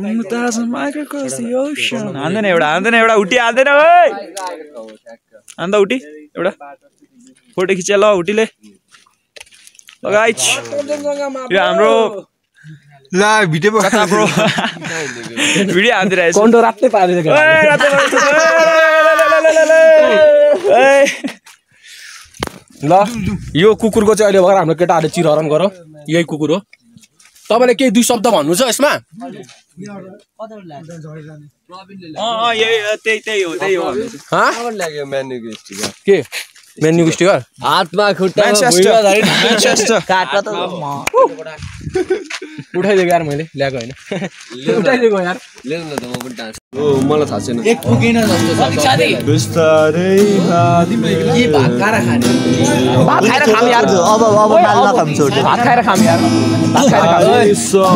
Mumtaz Michael across the ocean. Andena एउटा उटी आदैन ओइ अन्त उटी एउटा फोटो खिचे ल उटीले ल गाइस यो हाम्रो ला भिडियो कता ब्रो भिडियो हान्दिरहेछ कन्डो रातै पारेको ल यो कुकुरको चाहिँ अहिले भएर हाम्रो केटाहरुले चिरहरण गरौ यही कुकुर हो तपाईले के दुई शब्द भन्नु छ यसमा त्यही हो लाग्यो मेन्युको स्टिकर के मेन्युको स्टिकर हातमा खुट्टा म्यानचेस्टर काट त उठाइदिएको यार मैले ल्याएको हैन उठाइदिएको यार लेन न त म पनि डान्स ओ मलाई थाहा छैन एक पुगेन जस्तो छ साथी बिस्तारै के भात खाएर खाने भात खाएर खाम यार अब माल्ला खाम छोड भात खाएर खाम यार भात खाएर खाम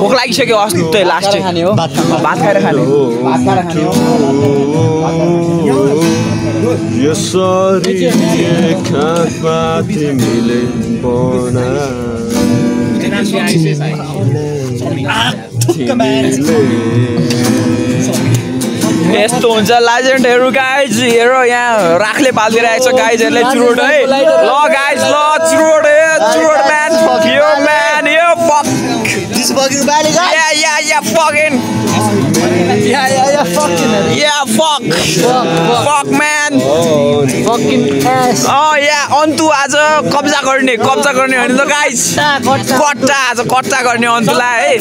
भोक लागिसक्यो अस्ति लास्ट खाने हो भात खाएर खाने भात खाएर खाने हो यसरी खातमा तिमीले बना यस्तो हुन्छ लेजेन्डहरु गाइज हेरो यहाँ राखले पाल्दिरहेछ गाइजहरुले चुरोट है ल गाइज ल चुरोट म्यान यो म्यान यो fuck this fucking bad guy yeah fucking yeah fucking fuck man fucking ass oh yeah अन्तु आज कब्जा गर्ने हैन त गाइज कट्टा आज कट्टा गर्ने अन्तुलाई है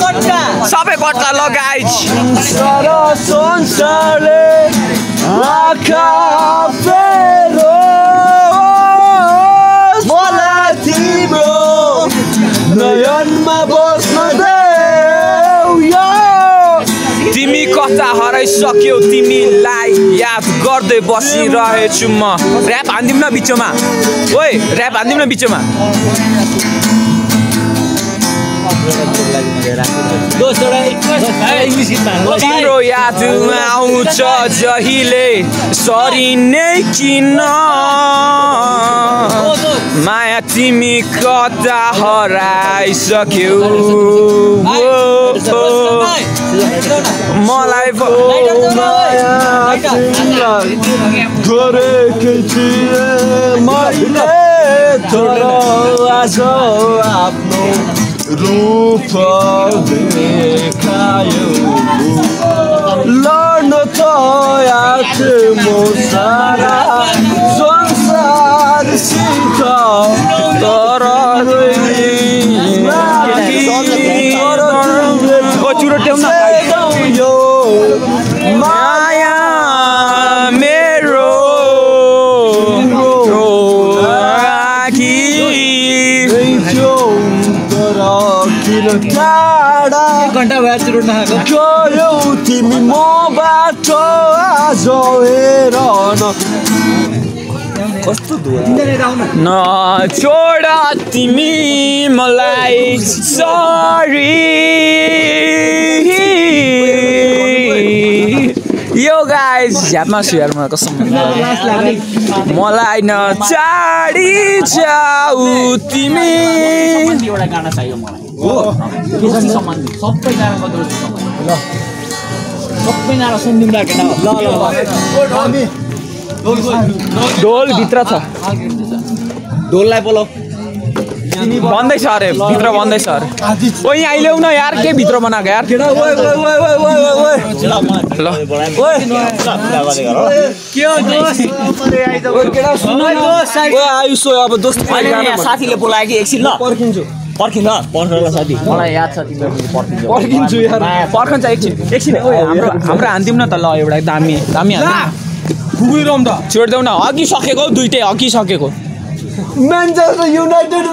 सबै कट्टा ल गाइज सारा संसारले आँखा फेरो मलाई तिम्रो नयनमा बस्न देऊ तिमी कता हराइसक्यौ तिमीलाई याद गर्दै बसिरहेछु म र्याप हान्दिम न बिचमा ओइ र्याप हान्दिम न बिचमा तिम्रो यादमा आउँछ जहिले सरिने किन माया तिमी कता हराइसक्यौ मलाई गरेकै थिए मैले तर आज आफ्नो रूप देखायो लड्न त आएको म सारा संसारसित तर यो माया मेरो टाढा घण्टा भएर चुरोट नखाएको गयौ तिमी मबाट आज हेर न कस्तो न छोड तिमी मलाई सरी यो गाइस झ्यापमा छु यार मलाई कसम मलाई न चाडी जाऊ तिमी एउटा गाना चाहियो मलाई हो सबैजनाको दोष ल सबैजना सुनिदिउँला केटा ल ढोल भित्र छ ढोललाई बोलाऊ बन्दैछ अरे भित्र बन्दैछ अरे ओ यहाँ आइल्याउ न यार के भित्र बनाएको यार साथीले बोलायो कि एकछिन ल पर्खिन ल पर्खला साथी मलाई याद छ तिमीहरुले पर्खिन्छु यार पर्खन्छ एकछिन हाम्रो हान्दिम न त ल एउटा दामी खुकुरिरम त छोड्देऊ न अघि सकेको दुईटै अघि सकेको म्यानचेस्टर युनाइटेड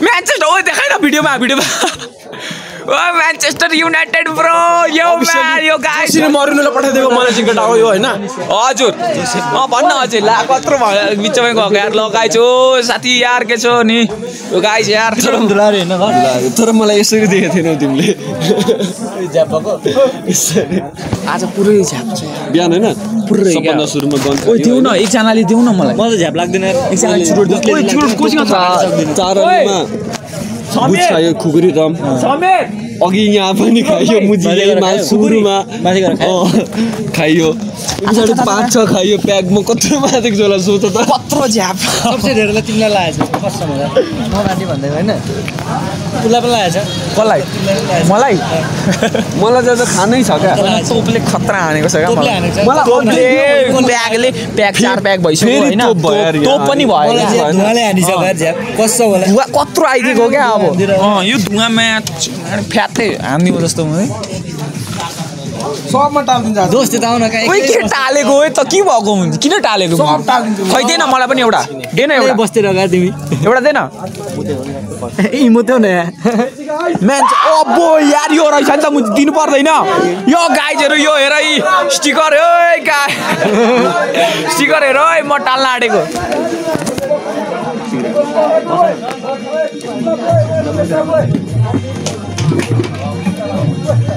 म्यानचेस्टर ओ देखाइ न भिडियोमा ओ म्यानचेस्टर युनाइटेड ब्रो यो म्यान यो गाइस सिने मरुनुले पठाइदिएको मलाई चाहिँ केटा हो यो हैन हजुर भन्न हजुर ला कत्रो बिचमै गएको यार ल गाइस ओ साथी यार के छौ नि यो गाइस यार दुलारे हैन तर मलाई यसरी देखेको थिएनौ तिमीले झ्यापको आज पुरै झ्याप छ बिहान हैन पुरै सबभन्दा सुरुमा गन्छ ओइ दिउ न एकजनाले दिउ न मलाई म त झ्याप लाग्दैन यार एकजनाले चुरोट दिउ ओइ चुरोट कोसँग छ चारलीमा बुझ्छ यो खुकुरी रम समेत अघि यहाँ पनि खाइयो मुजिलेमा सुरुमा खाइयो पछाडि 5-6 खाइयो प्याकमा कत्रो माथि झोला सोच त कत्रो झ्याप सबसे धेरै तिमीलाई लागेछ कस्तो नरानी भन्दै होइन उसलाई पनि लागेछ कसलाई मलाई त खानै छ क्या तोपले खतरा हानेको छ क्या मलाई प्याकले प्याक 4 प्याक भइसक्यो होइन तोप पनि भयो धुवाले हानिसक्यो झ्याप कस्तो होला धुवा कत्रो आइदिएको क्या अब यो धुवामा फ्याट्टै हानिदिउँ जस्तो म सबमा टाल्दिन्छ दोस्त त आउन कहाँ ओइ के टालेको हो त के भएको हुन्छ किन टालेको खै देन मलाई पनि एउटा देन एउटा बस्दै रगा तिमी एउटा देन इमोथ्यौ न मान्छे अब्बो यार यो रहेछ नि त म दिनु पर्दैन यो गाइजहरु यो हेर यी स्टिकर ओइ गाइ स्टिकर हेर ओइ म टाल्न आडेको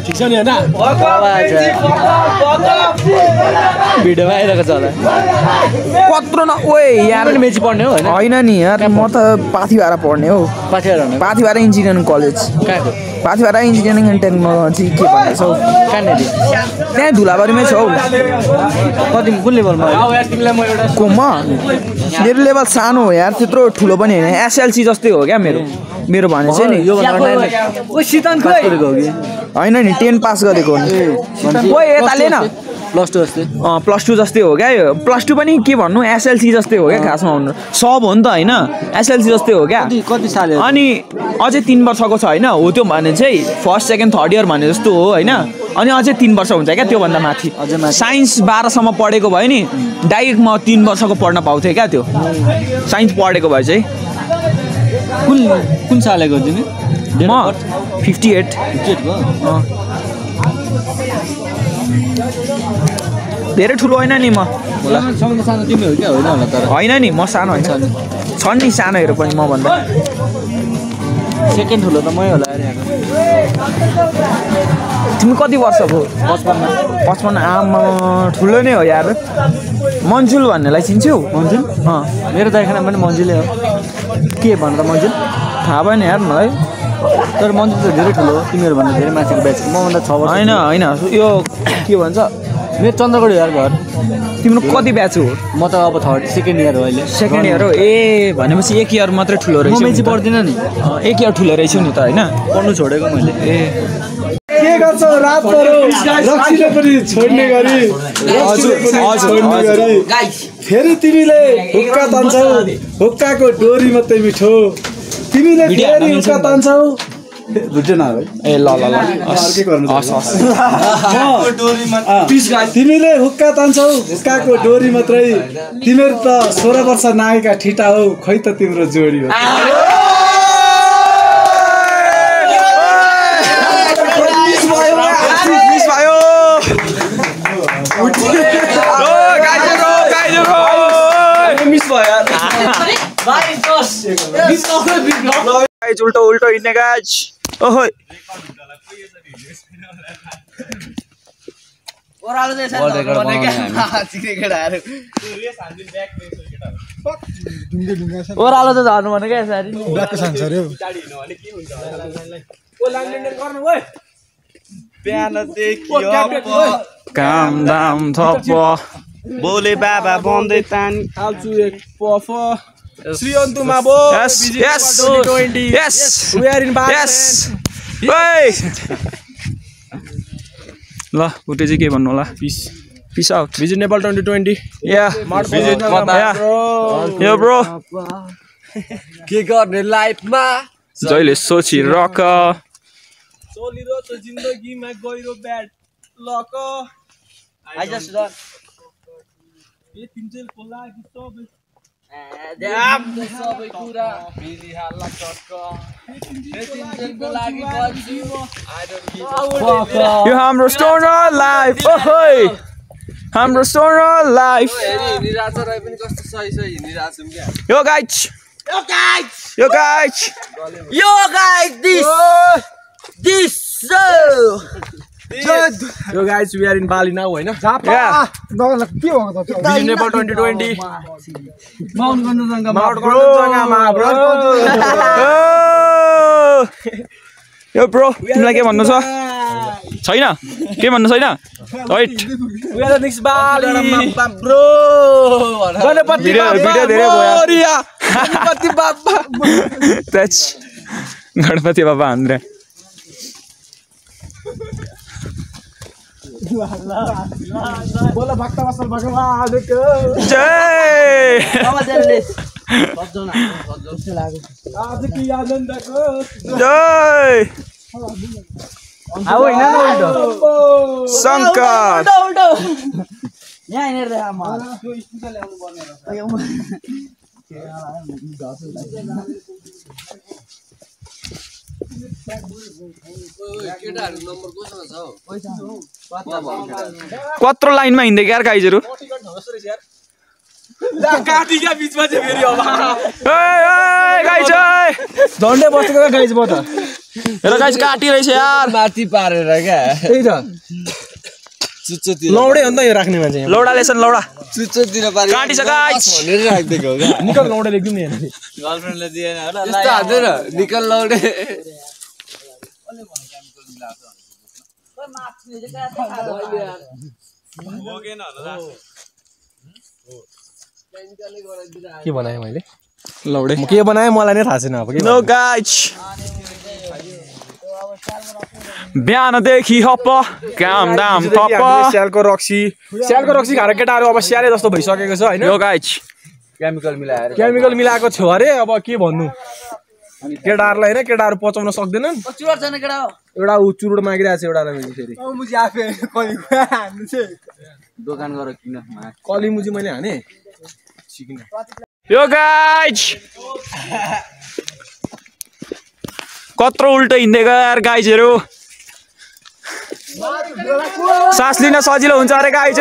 ठिक छ नि हैन भिडियोमा आइरहेको छ होला कत्रो न ओए यार पनि मेची पढ्ने हो होइन नि यार म त पाथिभारा पढ्ने हो पाथिभारा इन्जिनियरिङ कलेज कहाँको पाथिभारा इन्जिनियरिङ एन्ड टेक्नोलोजी के भन्ने छौ कहाँनिर त्यहाँ धुलाबारीमै छौ कति कुन लेभलमा कोमा मेरो लेभल सानो हो यार त्यत्रो ठुलो पनि होइन एसएलसी जस्तै हो क्या मेरो भने चाहिँ नि होइन नि 10 पास गरेको हो ओए यता ले न प्लस 2 जस्तै हो क्या यो प्लस 2 पनि के भन्नु एसएलसी जस्तै हो क्या खासमा भन्नु सब हो नि त होइन एसएलसी जस्तै हो क्या कति साल अनि अझै 3 वर्षको छ होइन हो त्यो भने चाहिँ फर्स्ट सेकेन्ड थर्ड इयर भने जस्तो हो होइन अनि अझै 3 वर्ष हुन्छ क्या त्योभन्दा माथि साइन्स 12 सम्म पढेको भयो नि डाइरेक्ट म 3 वर्षको पढ्न पाउँथेँ क्या त्यो साइन्स पढेको भए चाहिँ कुन सालको तिमी म 58 धेरै ठुलो होइन नि म सानो तिमी हो क्या होइन होला तर होइन नि म सानो होइन छन् नि सानोहरू पनि म भन्दा सेकेन्ड ठुलो त मै होला तिमी कति वर्षको 55 आमा ठुलो नै हो यार मन्जुल भन्नेलाई चिन्छौ मन्जुल मेरो दाइखाना पनि मन्जुलै हो के भन्छ मन्जुल थाहा भएन यार मलाई तर मन्जुल त धेरै ठुलो हो तिमीहरू भन्दा धेरै मान्छेको ब्याच मभन्दा 6 वर्ष होइन यो के भन्छ मेरो चन्द्रगढी यार घर तिम्रो कति ब्याच हो म त अब सेकेन्ड इयर हो अहिले सेकेन्ड इयर हो ए भनेपछि 1 इयर मात्रै ठुलो रहेछ म मेची पढ्दिनँ नि 1 इयर ठुलो रहेछ नि त होइन पढ्नु छोडेको मैले के गर्छौ रातभरो रक्सीले पनि छोड्ने गरी फेरि तिमीले हुक्का तान्छौ हुक्काको डोरी मात्रै मिठो तिमीले फेरि हुक्का तान्छौ बुझ्दैन है ए ल तिमीले हुक्का तान्छौ हुक्काको डोरी मात्रै तिमीहरू त 16 वर्ष नागेका ठिटा हौ खै त तिम्रो जोडी हो उल्टो उल्टो हिँड्ने गाइज ओहो ओह्रालो त झर्नु भनेको यसरी काम दाम थप बोले बाबा बन्दै तान हाल्छु एक पफ श्रीअन्तु माबो yes yes yes we are in yes ओइ ल उटे चाहिँ के भन्नु होला पीस आउट भिजिट नेपाल 2020 या यो ब्रो के गर्ने लाइफमा जहिले सोचिरक चलिरहेछ जिन्दगीमा गहिरो ब्याड लक ए तिमीको लागि सबै कुरा मिलिहाल्ला चटक तिमीको लागि यो हाम्रो स्टोनर लाइफ ओहोइ हाम्रो स्टोनर लाइफ हिँडिरहेछ र पनि कस्तो सही हिँडिरहेछौँ क्या यो गाइज this यो guys we are in Bali now हैन के भयो त visit Nepal 2020 mount Kanchenjunga bro यो ब्रो तिमीलाई के भन्नु छ छैन के भन्नु छैन राइट ब्रो भिडियो धेरै भयो गणपति बाबा गणपति बाबा हान्द्रे बोला भक्त वसल भगवानको जय आज की आनन्दको जय आऊ हैन न उल्टो शंकर उल्टो यहाँ हिँडेर देखा म यो स्पिकर ल्याउनु पर्ने कत्रो लाइनमा हिँड्दै यार गाइजहरु काटीका बीचमा चाहिँ फेरि अब गाइज झन्डै बसेको गाइज म त हेर गाइज काटी रहेछ यार माथि पारेर क्या त्यही त चुच्चोतिर लौडे हो नि त यो राख्ने मान्छे लौडा लेसन लौडा चुच्चोतिर पारेर काटिछ गाइज भनेर राखिदिएको हो क्या निकल लौडे लेख्दिउँ नि गर्लफ्रेन्डले दिएन होला यस्तो हाल्दैन निकल लौडे के बनाएँ मैले लौडे म के बनाएँ मलाई नै थाहा छैन अब के नो गाइज बिहानदेखि हप्प काम दाम थप्प स्यालको रक्सी खाएर केटाहरू अब स्याले जस्तो भइसकेको छ होइन यो गाइज केमिकल मिलाएको थियो अरे अब के भन्नु केटाहरूलाई होइन केटाहरू पचाउन सक्दैनन् चुरोट छैन केटा हो एउटा ऊ चुरोट मागिरहेको छ एउटा फेरि मुजी आफै हान्नु छ दोकान गएर किन कलिमुजी मैले हाने यो गाइज कत्रो उल्टो हिँड्दै गयो यार गाइजहरु सास लिन सजिलो हुन्छ अरे गाइज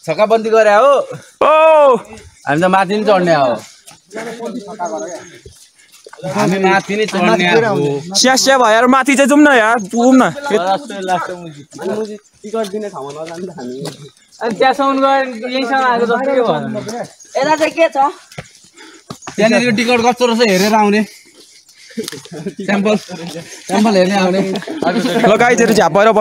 छक्काबन्दी गरे हो ओ हामी त माथि नि चढ्ने हो हामी माथि नै चढ्ने हो स्या भएर माथि चाहिँ जाउँ न यार पुगौँ न अनि त्यहाँसम्म गएर यहीँसम्म आएको जस्तो के भयो यता चाहिँ के छ त्यहाँनिर टिकट कस्तो रहेछ हेरेर आउने स्याम्पल हेर्ने आउने ल गाइजहरु झ्यापेर